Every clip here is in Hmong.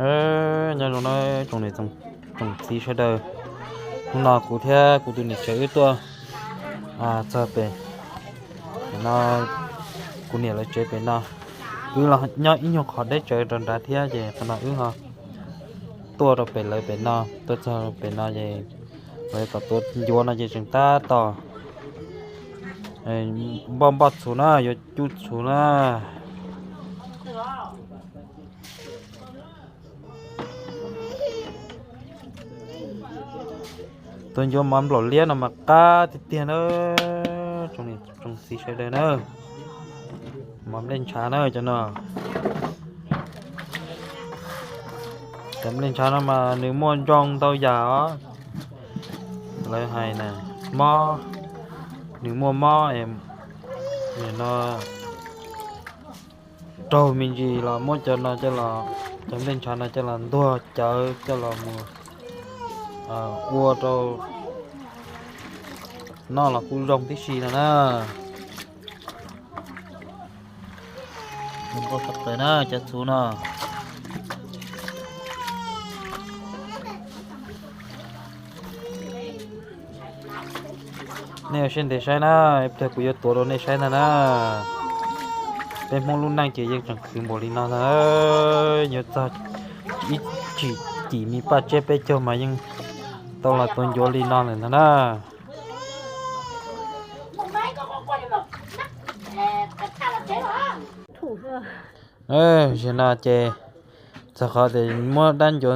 Nyob zoo na tsoom niam tsoom txiv sawv daws, hnub no kuv thiab kuv tus niam tsev wb tuaj txog pem no, kuv niam lawv tsev pem no, wb los nyob ib nyuag qhov deb tsawv rau nrad thiab ces qhov no wb ho tuaj rau pem lawv pem no, tuaj txog pem no ces lawv kom tua ncuav no ces tseem tab tom npoj npoj txhuv na, yuav cub txhuv na. Tus ncuav mov nplaum liab no mas qab tiag tiag na, tsoom niam tsoom txiv sawv daws na. Mov nplej ntshav na cov no. Cov nplej ntshav no mas nws muaj ntoo ntau yam os. Lawv hais na, mob, nws muaj mob, no raug me ntsis los muab cov no coj los, cov nplej ntshav no coj los ntuag cawv coj los mus ua rau noj los kuj zoo tib si no na. Zoo nkauj tshaj plaws na cov txhuv no. Nej ua siab ntev saib na, ib pliag kuv yuav tuav rau nej saib ntag na. Peb Hmoob lub neej ces yeej tseem khwv npaum li no ntag. Yuav txog ib chim cim me paj tsiab peb caug mas yeej tau los tua ncuav li no lawm ntag na. Zaum no ces txog qhov tias muab dab ncuav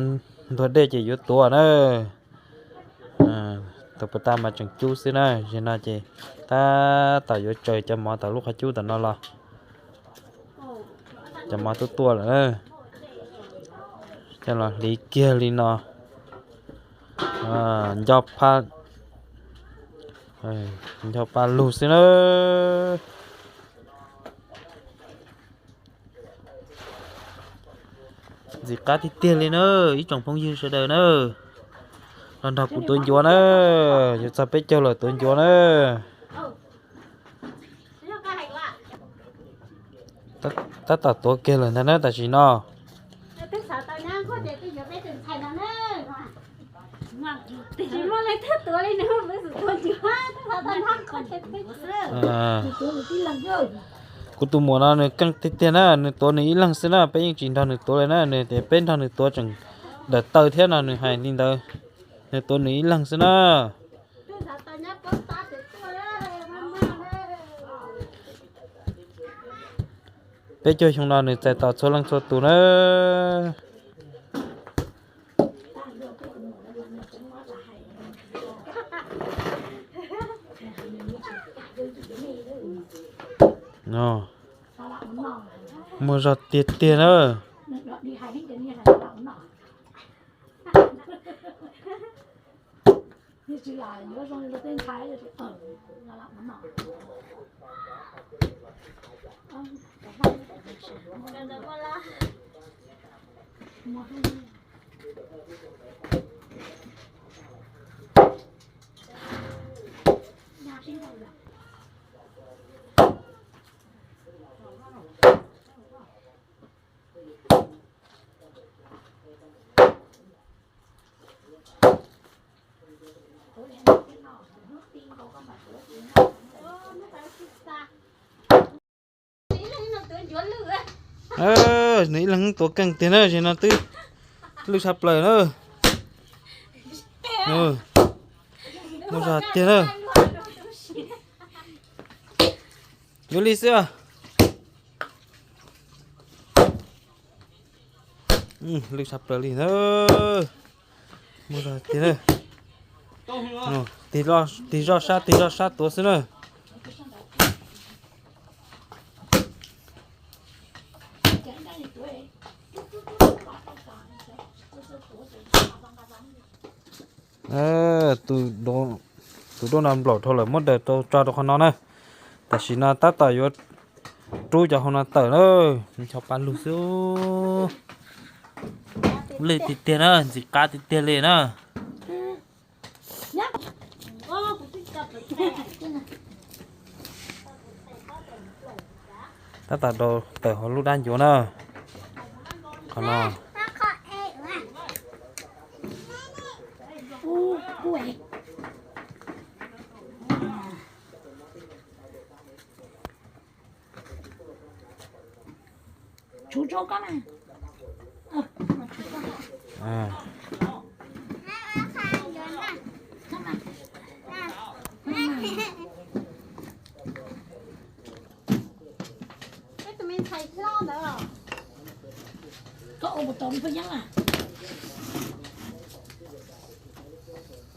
ntuag dej ces yuav tuav na. Tus pas tas mas tseem cub xwb na, zaum no ces tab tom yuav tsaws cov mov tom lub qhov cub tom no los. Cov mov tuaj tuaj lawm na, coj los hliv kiag li no. Nco, nco pa lug xwb na. Ntxim qab tiag tiag li na, ib tsoom phooj ywg sawv daws na, los nrog kuv tuav ncuav na, yuav txog peb caug lawm tuav ncuav na. Tab tom tuav kiag lawm ntag na tam sim no. Kuv tus muam no nws keej tiag tiag na, nws tuav nws ib leeg xwb na, peb yeej tsis nrog nws tuav li na, nws tias peb nrog nws tuav tseem dawm taw thiab no nws hais li ntawd, nws tuav nws ib leeg xwb na. Peb caug xyoo no nws txais tos txhua leej txhua tus na. Muaj zog tiag tiag na. Nws ib leeg tuav keej tiag na, zaum no twb lwj tshaj plaws na. Muaj zog tiag na. Yuav li xwb. Lwj tshaj plaws li na. Muaj zog tiag na. Tig zoj sab tig zoj sab tuav xwb na. Tus duab no nplaum dhau lawm, muab daws tso rau qhov no na. Tam sim no tab tom yuav rub cov hauv no tawm na. Ncho pa lug xwb. Lwj tiag tiag na, ntxim qab tiag tiag li na. Tab tom rau tawm hauv lub dab ncuav na. Qhov no. Tsuv rau koj na. Koj ua puas tau phooj ywg a?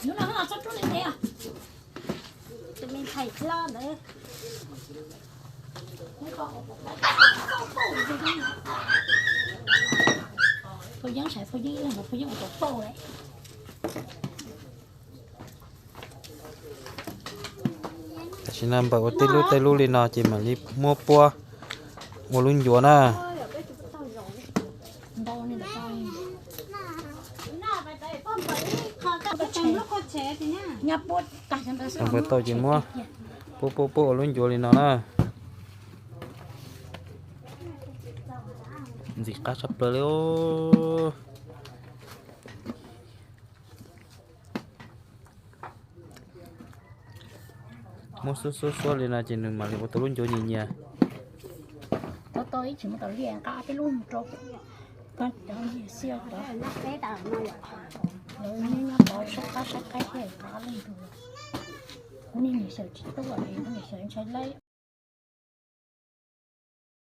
Hnub no txhob rub ntev ntev os. Tus me ntxhais hlob ntawd. Phooj ywg saib phooj ywg ib leeg, phooj ywg ua tau pauj lawm. Tam sim no npawm ua tej lub tej lub li no ces mam li muab puab ua lub ncuav na. Tau ces muab puab puab puab ua lub ncuav li no na. Ntxim qab tshaj plaws li. Muab xuab xuab xuab li no ces nws mam li ua tau lub ncuav nyias nyias. Tau tau ib tsis muab tau liaj nqa peb lub rau. Koj cov nyias xiab cov, lawv nyob nyob tod saib qab saib qaib thiab qab leej twg. Kuv niag niam xyaw tsis tuaj li, kuv niam xyaw ntshai laib.